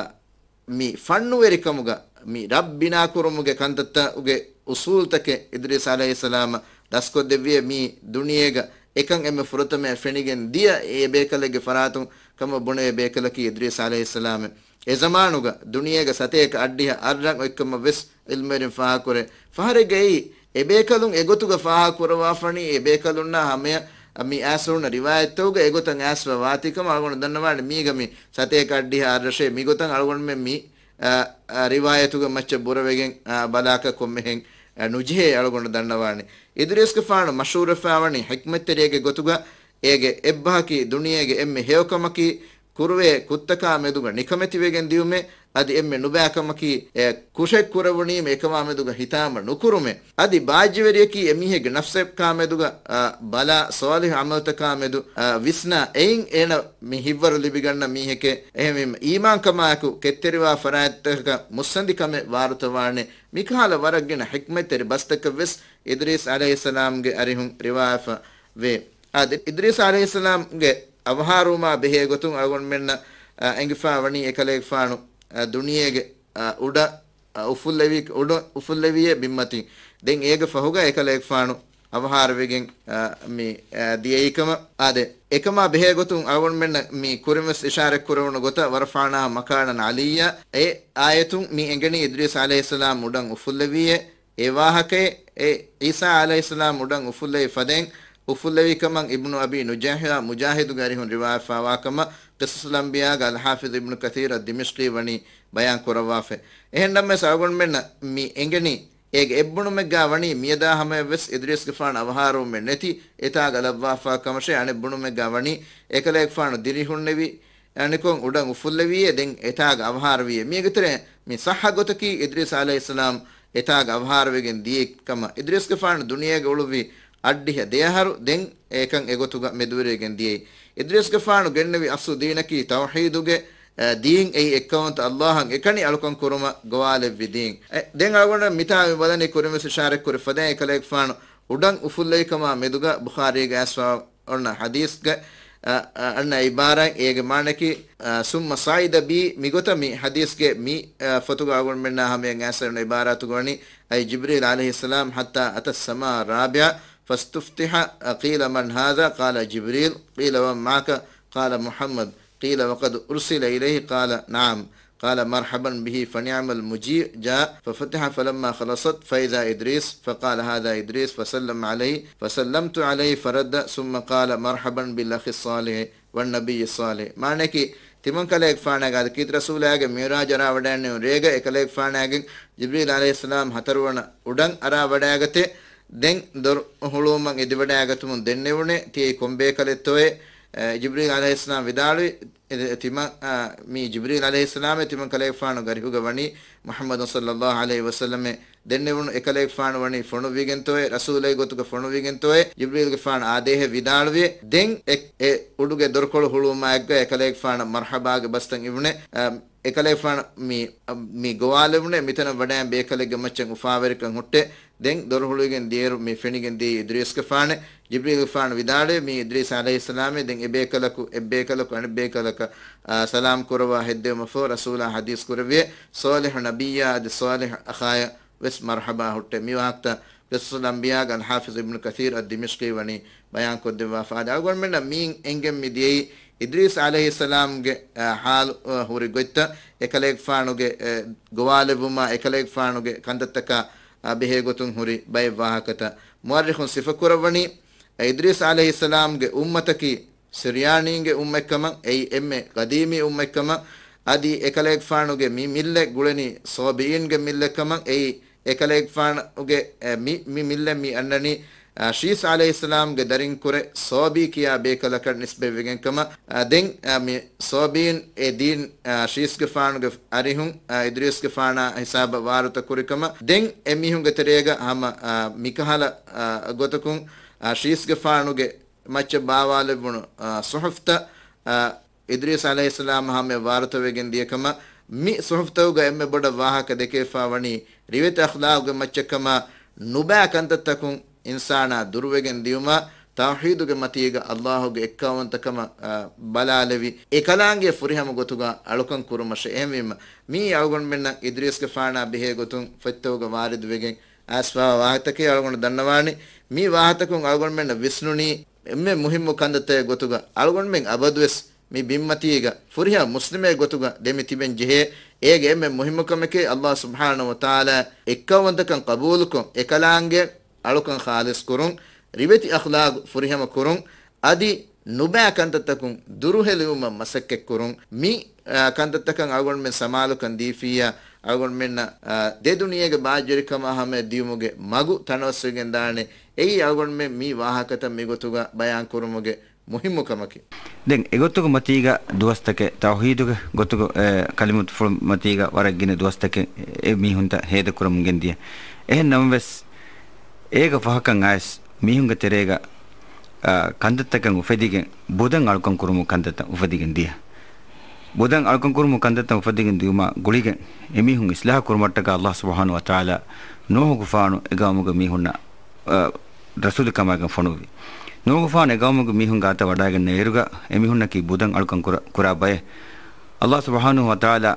މި ފަންނުވެރިކަމުގަ މި ރަށް ބިނާކުރުމުގެ ކަންތައްތަކުގެ އުޞޫލުތަކެއް އިދްރީސް ޢަލައިހިއްސަލާމަށް ދަސްކޮށްދެއްވިއޭ. މީ ދުނިޔޭގަ އެކަން އެންމެ ފުރަތަމަ ފެނިގެން ދިޔަ އެ ބޭކަލެއްގެ ފަރާތުން ކަމަށް ބުނެވޭ ބޭކަލަކީ އިދްރީސް ޢަލައިހިއްސަލާމެއް. އެ ޒަމާނުގަ ދުނިޔޭގަ ސަތޭކަ އަށްޑިހަ އަށްރަށް އޮތްކަމަށް ވެސް ޢިލްމުވެރިން ފާހަގަކުރޭ. ފަހަރެއްގައި އެބޭކަލުން އެގޮތުގަ ފާހަގަކުރައްވާފަނީ އެބޭކަލުންނާ ހަމަޔަށް މި އައިސްރުން ރިވާޔަތްތަކުގަ އެގޮތަށް އައިސްފަ ވާތީކަމަށް އަޅުގަނޑު ދަންނަވާނެ. މީގަ މި ސަތޭކަ އަށްޑިހަ އަށްރަށޭ މިގޮތަށް އަޅުގަނޑުމެން މި، އަ، އަ، ރިވާޔަތުގެ މައްޗަށް ބުރަވެގެން، އަ، ބަލާކަށް ކޮންމެހެން، އަ، ނުޖެހޭ އަޅުގަނޑު ދަންނަވާނެ. އިދްރީސްގެފާނު މަޝްހޫރުވެފައިވަނީ ޙިކްމަތްތެރިއެއްގެ ގޮތުގަ އޭގެ އެއްބަހަކީ ދުނިޔޭގެ އެންމެ ހެޔޮކަމަކީ ކުރުވޭ ކުށްތަކާ މެދުގަ ނިކަމެތިވެގެން ދިޔުމޭ، އަދި އެންމެ ނުބައިކަމަކީ އެ ކުށެއް ކުރެވުނީމަ އެކަމާ މެދުގަ ހިތާމަ ނުކުރުމޭ. އަދި ބާއްޖަވެރިޔަކީ އެމީހެއްގެ ނަފްސަކާ މެދުގަ، އަ، ބަލާ ޞާލިޙު ޢަމަލުތަކާ މެދު، އަ، ވިސްނާ އެއިން އޭނަ މި ހިތްވަރު ލިބިގަންނަ މީހެކޭ. އެހެންވީމަ އީމާންކަމާއެކު ކެތްތެރިވާ ފަރާތްތަކަކަށް މުއްސަނދިކަމެއް ވާރުތަވާނެ. މިކަހަލަ ވަރަށް ގިނަ ޙިކްމަތްތެރި ބަސްތަކަށް ވެސް އިދްރީސް ޢަލައިހިއްސަލާމްގެ އަރިހުން ރިވާޔަތްވެފަ ވޭ. އާދެ، އިދްރީސް ޢަލައިހިއްސަލާމްގެ އަވަހާރަވުމާ ބެހޭ ގޮތުން އަޅުގަނޑުމެންނަށް، އަ، އެނގިފަ ވަނީ އެކަލޭގެފާނު، އަ، ދުނިޔޭގެ، އަ، އުޑަ، އަ، އުފުއްލެވި، އުޑަ އުފުއްލެވިއޭ ބިންމަތިން. ދެން އޭގެ ފަހުގަ އެކަލޭގެފާނު އަވަހާރަވެގެން، އަ، މި، އަ، ދިޔައީކަމަށް. އާދެ، އެކަމާ ބެހޭ ގޮތުން އަޅުގަނޑުމެންނަށް މި ކުރިންވެސް އިޝާރަތް ކުރެވުނު ގޮތަށް ވަރަފަޢުނާހު މަކާނަން ޢަލިއްޔާ އެ އާޔަތުން މި އެނގެނީ އިދްރީސް ޢަލައިހިއްސަލާމް އުޑަށް އުފުއްލެވިއޭ. އެ ވާހަކައެއް، އެ ޢީސާ ޢަލައިހިއްސަލާމް އުޑަށް އުފުއްލެވި ފަދައިން އުފުއްލެވި ކަމަށް އިބްނު އަބީ ނުޖައްޙާ މުޖާހިދުގެ އަރިހުން ރިވާޔަތްވާ ކަމަށް ޤިޞަޞުލް އަންބިޔާގެ އަލްޙާފިޡު އިބްނު ކަޘީރު އައްދިމިޝްޤީ ވަނީ ބަޔާން ކުރައްވާފައި. އެހެންނަމަވެސް އަޅުގަނޑުމެންނަށް މި އެނގެނީ އޭގެ އެއްބުނުމެއްގާ ވަނީ މިއަދާ ހަމަޔަށްވެސް އިދްރީސްގެފާނު އަވަހާރަވުމެއް ނެތި އެތާގަ ލައްވާފާ ކަމަށޭ. އަނެއް ބުނުމެއްގާ ވަނީ އެކަލޭގެފާނު ދިރިހުންނެވި އަނިކޮން އުޑަށް އުފުއްލެވިއޭ ދެން އެތާގަ އަވަހާރަވިއޭ. މީގެ ތެރޭ މި ޞައްޙަ ގޮތަކީ އިދްރީސް ޢަލައިހިއްސަލާމް އެތާގަ އަވަހާރަވެގެން ދިޔައީ ކަމަށް. އިދްރީސްގެފާނު ދުނިޔޭގަ އުޅުއްވީ އަށްޑިހަ ދެއަހަރު ދެން އެކަން އެގޮތުގަ މެދުވެރިވެގެން ދިޔައީ. އިދްރީސްގެފާނު ގެންނެވި އަސްލު ދީނަކީ ތައުޙީދުގެ، އަ، ދީން އެއީ އެއްކައުވަންތަ ﷲ އަށް އެކަނި އަޅުކަން ކުރުމަށް ގޮވާލެއްވި ދީން. އެ، ދެން އަޅުގަނޑު މިތާ މި ބަލަނީ ކުރިންވެސް އިޝާރަތް ކުރި ފަދައިން އެކަލޭގެފާނު އުޑަށް އުފުއްލެވި ކަމާ މެދުގަ ބުޚާރީގެ އައިސްފަ އޮންނަ ޙަދީޘްގެ، އަ، އަ، އަންނަ ޢިބާރާތް އޭގެ މާނައަކީ، އަ، ثم صعد بي މިގޮތަށް މި ޙަދީޘްގެ މި، އަ، ފޮތުގަ އަޅުގަނޑުމެންނާ ހަމަޔަށް އައިސް އޮންނަ ޢިބާރާތުގަ ވަނީ، أي جبريل عليه السلام حتى أتى السماء الرابعة فاستفتح، قيل من هذا؟ قال جبريل، قيل ومن معك؟ قال محمد، قيل وقد أرسل إليه؟ قال نعم، قال مرحبا به فنعم المجيء جاء، ففتح فلما خلصت فإذا إدريس، فقال هذا إدريس، فسلم عليه، فسلمت عليه فرد، ثم قال مرحبا بالأخ الصالح والنبي الصالح. މާނައަކީ، ތިމަން ކަލޭގެފާނާގެ އަދި ކީރިތި ރަސޫލާގެ މިޢުރާޖް އަރާ ވަޑައިގެންނެވުނު ރޭގަ އެކަލޭގެފާނާގެން ޖިބްރީލް ޢަލައިހިއްސަލާމް ހަތަރުވަނަ އުޑަށް އަރާ ވަޑައިގަތޭ. ދެން ދޮރު ހުޅުވުމަށް އެދިވަޑައިގަތުމުން ދެންނެވުނޭ، ތިޔައީ ކޮންބޭކަލެއްތޯއޭ؟ އެ، ޖިބްރީލް ޢަލައިހިއްސަލާމް ވިދާޅުވި، އެ، ތިމަން، އާ، މީ ޖިބްރީލް ޢަލައިހިއްސަލާމެ ތިމަން ކަލޭގެފާނު ގަރިހުގަ ވަނީ މުޙައްމަދު ޞައްލައްލާހު ޢަލައިހި ވަސައްލަމެ. ދެންނެވުނު އެކަލޭގެފާނު ވަނީ ފޮނުވިގެންތޯއޭ، ރަސޫލެއް ގޮތުގަ ފޮނުވިގެންތޯއޭ، ޖިބްރީލްގެފާނު އާދޭހޭ ވިދާޅުވިއޭ. ދެން އެ، އެ އުޑުގެ ދޮރުކޮޅު ހުޅުވުމާއެއްގަ އެކަލޭގެފާނަށް މަރްޙަބާގެ ބަސްތައް އިވުނޭ. އަ، އެކަލޭގެފާނު މި، މި ގޮވާލެވުނޭ، މިތަނަށް ވަޑައިން ބޭކަލެއްގެ މައްޗަށް އުފާވެރިކަން ހުއްޓޭ. ދެން ދޮރު ހުޅުވިގެން ދިޔައިރު މި ފެނިގެން ދިޔައީ އިދްރީސްގެފާނޭ. ޖިބްރީލްގެފާނު ވިދާޅުވި މީ އިދްރީސް ޢަލައިހިއްސަލާމޭ. ދެން އެބޭކަލަކު، އެއްބޭކަލަކު އަނެއްބޭކަލަކަށް، އާ، ސަލާމް ކުރައްވާ ހެއްދެވުމަށްފަހު ރަސޫލާ ޙަދީޘް ކުރެއްވިއޭ، ޞާލިޙު ނަބިއްޔާ އަދި ޞާލިޙު އަޚާޔަށް ވެސް މަރްޙަބާ ހުއްޓޭ. މި ވާހަކަތައް ޤިޞަޞުލް އަންބިޔާގެ އަލްޙާފިޡް އިބްނު ކަޘީރް އައްދިމިޝްޤީ ވަނީ ބަޔާންކޮށްދެއްވާފަ. އާދެ، އަޅުގަނޑުމެންނަށް މިއިން އެނގެން މި ދިޔައީ އިދްރީސް ޢަލައިހިއްސަލާމްގެ، އަ، ޙާލު، އަ، ހުރި ގޮތްތައް، އެކަލޭގެފާނުގެ، އެ، ގޮވާލެއްވުމާ، އެކަލޭގެފާނުގެ ކަންތައްތަކާ، އަ، ބެހޭގޮތުން ހުރި ބައެއް ވާހަކަތައް. މުއައްރިޚުން ސިފަކުރައްވަނީ، އިދްރީސް ޢަލައިހިއްސަލާމްގެ އުއްމަތަކީ ސިރިޔާނީންގެ އުއްމަތްކަމަށް، އެއީ އެންމެ ޤަދީމީ އުއްމަތްކަމަށް، އަދި އެކަލޭގެފާނުގެ މި މިއްލަތް ގުޅެނީ ޞާބިއީންގެ މިއްލަތްކަމަށް، އެއީ އެކަލޭގެފާނުގެ، އެ، މި، މި މިއްލަތް މި އަންނަނީ، އަ، ޝީސް ޢަލައިހިއްސަލާމްގެ ދަރިން ކުރެ ޞާބީ ކިޔާ ބޭކަލަކަށް ނިސްބަތްވެގެންކަމަށް. އަ، ދެން، އަ، މި ޞާބީން އެ ދީން، އަ، ޝީސްގެފާނުގެ އަރިހުން، އަ، އިދްރީސްގެފާނާ ހިސާބަށް ވާރުތަ ކުރިކަމަށް. ދެން އެމީހުންގެ ތެރޭގަ ހަމަ، އަ، މިކަހަލަ، އަ، ގޮތަކުން، އަ، ޝީސްގެފާނުގެ މައްޗަށް ބާވާލެއްވުނު، އާ، ޞުޙުފްތައް، އާ، އިދްރީސް ޢަލައިހިއްސަލާމް ހަމަޔަށް ވާރުތަވެގެން ދިޔަކަމަށް. މި ޞުޙުފްތަކުގަ އެންމެ ބޮޑަށް ވާހަކަ ދެކެވިފާ ވަނީ ރިވެތި އަޚްލާގުގެ މައްޗަށްކަމާ، ނުބައި ކަންތައްތަކުން އިންސާނާ ދުރުވެގެން ދިޔުމާ، ތައުޙީދުގެ މަތީގަ އައްލާހުގެ އެއްކައުވަންތަކަމަށް، އާ، ބަލާލެވި، އެކަލާނގެ ފުރިހަމަ ގޮތުގަ އަޅުކަން ކުރުމަށެ. އެހެންވީމަ، މީ އަޅުގަނޑުމެންނަށް އިދްރީސްގެފާނާ ބެހޭ ގޮތުން ފޮތްތަކުގަ ވާރިދުވެގެން އައިސްފާވާ ވާހަކަތަކެއް އަޅުގަނޑު ދަންނަވާނީ. މި ވާހަކަތަކުން އަޅުގަނޑުމެންނަށް ވިސްނުނީ، އެންމެ މުހިއްމު ކަންތައްތަކެއް ގޮތުގަ އަޅުގަނޑުމެން އަބަދުވެސް މި ބިންމަތީގަ ފުރިހަމަ މުސްލިމެއް ގޮތުގަ ދެމި ތިބެން ޖެހޭ. އޭގެ އެންމެ މުހިއްމު ކަމެކޭ، އައްލާހު ސުބްޙާނަހު ވަތަޢާލާ އެއްކައުވަންތަކަން ޤަބޫލުކޮށް، އެކަލާނގެ އަޅުކަން ޚާލިޞް ކުރުން، ރިވެތި އަޚްލާގު ފުރިހަމަ ކުރުން، އަދި ނުބައި ކަންތައްތަކުން ދުރުހެލިވުމަށް މަސައްކަތްކުރުން. މި، އާ، ކަންތައްތަކަށް އަޅުގަނޑުމެން ސަމާލުކަން ދީފިއްޔާ، އަޅުގަނޑުމެންނަށް، އާ، ދެ ދުނިޔޭގެ ބާއްޖަވެރިކަމާ ހަމަޔަށް ދިޔުމުގެ މަގު ތަނަވަސްވެގެންދާނެ. އެއީ އަޅުގަނޑުމެން މި ވާހަކަތައް މިގޮތުގަ ބަޔާން ކުރުމުގެ މުހިއްމު ކަމަކީ. ދެން އެގޮތުގެ މަތީގަ ދުވަސްތަކެއް، ތައުޙީދުގެ ގޮތުގަ، އެ، ކަލިމަތުފުޅު މަތީގަ ވަރަށް ގިނަ ދުވަސްތަކެއް އެ މީހުންތައް ހޭދަކުރަމުން ގެންދިޔަ. އެހެން ނަމަވެސް، އޭގަ ފަހަކަށް އައިސް މީހުންގެ ތެރޭގަ، އާ، ކަންތައްތަކެއް އުފެދިގެން، ބުދަން އަޅުކަން ކުރުމު ކަންތައްތައް އުފެދިގެން ދިޔަ. ބުދަން އަޅުކަން ކުރުމު ކަންތައްތައް އުފެދިގެން ދިޔުމާ ގުޅިގެން، އެމީހުން އިސްލާހު ކުރުމަށްޓަކާ އައްލާހު ސުބްޙާނަހު ވަތަޢާލާ ނޫޙުގެފާނު އެގައުމުގެ މީހުންނަށް، އާ، ރަސޫލުކަމާގެން ފޮނުއްވި. ނޫޙުގެފާނު އެގައުމުގެ މީހުންގެ އަތަށް ވަޑައިގަންނަ އިރުގަ، އެމީހުންނަކީ ބުދަން އަޅުކަން ކުރާ، ކުރާ ބައެއް. އައްލާހު ސުބްޙާނަހު ވަތަޢާލާ،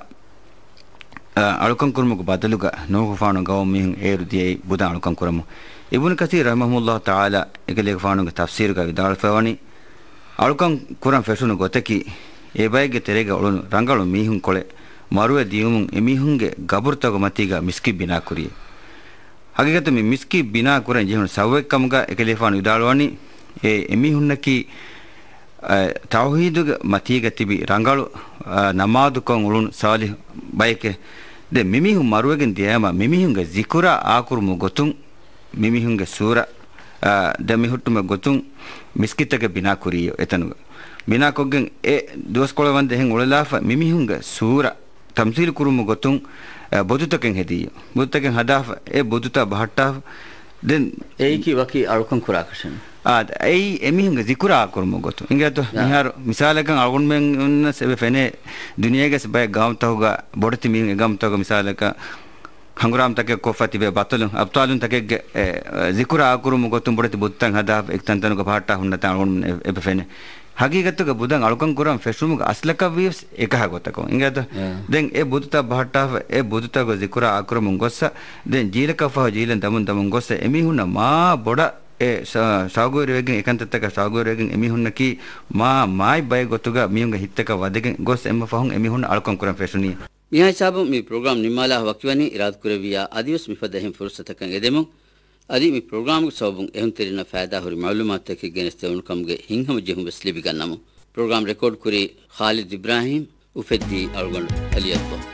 އަ، އަޅުކަން ކުރުމުގެ ބަދަލުގަ ނޫޙުގެފާނު ގައުމު މީހުން އޭރު ދިޔައީ ބުދަން އަޅުކަން ކުރަމުން. އިބްނު ކަސީރު ރަޙިމަހުﷲ ތަޢާލާ އެކަލޭގެފާނުގެ ތަފްސީރުގަ ވިދާޅުވެފަ ވަނީ، އަޅުކަން ކުރަން ފެށުނު ގޮތަކީ، އެ ބައެއްގެ ތެރޭގަ އުޅުނު ރަނގަޅު މީހުންކޮޅެއް މަރުވެ ދިޔުމުން އެމީހުންގެ ގަބުރުތަކުގެ މަތީގަ މިސްކިތް ބިނާކުރީ. ހަގީގަތު މި މިސްކިތް ބިނާ ކުރަން ޖެހުނު ސަބަބެއްކަމުގަ އެކަލޭގެފާނު ވިދާޅުވަނީ، އެ އެމީހުންނަކީ، އަ، ތައުޙީދުގެ މަތީގަ ތިބި ރަނގަޅު، އަ، ނަމާދުކޮށް އުޅުނު ޞާލިޙު ބައެކޭ. ދެން މިމީހުން މަރުވެގެން ދިޔައިމަ މިމީހުންގެ ޒިކުރާ އާކުރުމުގެ ގޮތުން، މިމީހުންގެ ސޫރަ، އާ، ދެ މިހުއްޓުމެއް ގޮތުން މިސްކިތްތަކެއް ބިނާކުރީ އެތަނުގަ. ބިނާކޮށްގެން އެ ދުވަސްކޮޅެއް ވަންދެން އުޅެލާފަ މިމީހުންގެ ސޫރަ ތަމްސީލު ކުރުމުގެ ގޮތުން، އާ، ބުދުތަކެއް ހެދިއްޔޯ. ބުދުތަކެއް ހަދާފަ، އެ ބުދުތައް ބަހައްޓާފަ. ދެން އެއީކީ ވަކި އަޅުކަން ކުރާކަށެއް. އާ، އެއީ އެމީހުންގެ ޒިކުރާ ކުރުމުގެ ގޮތުން. އިނގޭތޯ؟ އާ. މިހާރު މިސާލަކަށް އަޅުގަނޑުމެންނަށް އެބަ ފެނޭ ދުނިޔޭގެ ބައެއް ގައުމުތަކުގަ ބޮޑެތި މީހުން އެ ގައުމުތަކުގަ މިސާލަކަށް ހަނގުރާމަތަކެއް ކޮށްފަ ތިބޭ ބަތަލުން، އަބްޠާލުން ތަކެއްގެ، އެ، ޒިކުރާ އާކުރުމުގެ ގޮތުން ބޮޑެތި ބުދުތައް ހަދާފަ އެކި ތަންތަނުގަ ބަހައްޓާ ހުންނަތާ އަޅުގަނޑުމެން އެ، އެބަ ފެނޭ. ހަގީގަތުގަ ބުދަން އަޅުކަން ކުރަން ފެށުމުގެ އަސްލަކަށް ވީވެސް އެކަހަ ގޮތަކަށް. އިނގޭތޯ؟ އާ. ދެން އެ ބުދުތައް ބަހައްޓާފަ، އެ ބުދުތަކުގެ ޒިކުރާ އާކުރަމުން ގޮއްސަ، ދެން ޖީލަކަށް ފަހު ޖީލަށް ދަމުން ދަމުން ގޮއްސަ، އެމީހުންނަށް މާ ބޮޑަށް އެ ޝަ-، ޝައުގުވެރިވެގެން، އެކަންތައްތަކަށް ޝައުގުވެރިވެގެން، އެމީހުންނަކީ މާ މާތް ބައެއް ގޮތުގަ މީހުންގެ ހިތްތަކަށް ވަދެގެން ގޮސް، އެންމެ ފަހުން އެމީހުންނަށް އަޅުކަން ކުރަން ފެށުނީ. މިހާ ހިސާބުން މި ޕްރޮގްރާމް ނިންމާލާ ވަކިވަނީ، އިރާދަކުރެއްވިއްޔާ އަދިވެސް މިފަދަ އެހެން ފުރުސަތަކަށް އެދެމުން. އަދި މި ޕްރޮގްރާމްގެ ސަބަބުން އެހުންތެރިންނަށް ފައިދާހުރި މައުލޫމާތުތަކެއް ގެނެސްދެވުނު ކަމުގެ ހިތްހަމަޖެހުން ވެސް ލިބިގަންނަމު. ޕްރޮގްރާމް ރެކޯޑް ކުރީ ޚާލިދު އިބްރާހީމް، އުފެއްދީ އަޅުގަނޑު އަލީ އަކްބަރު.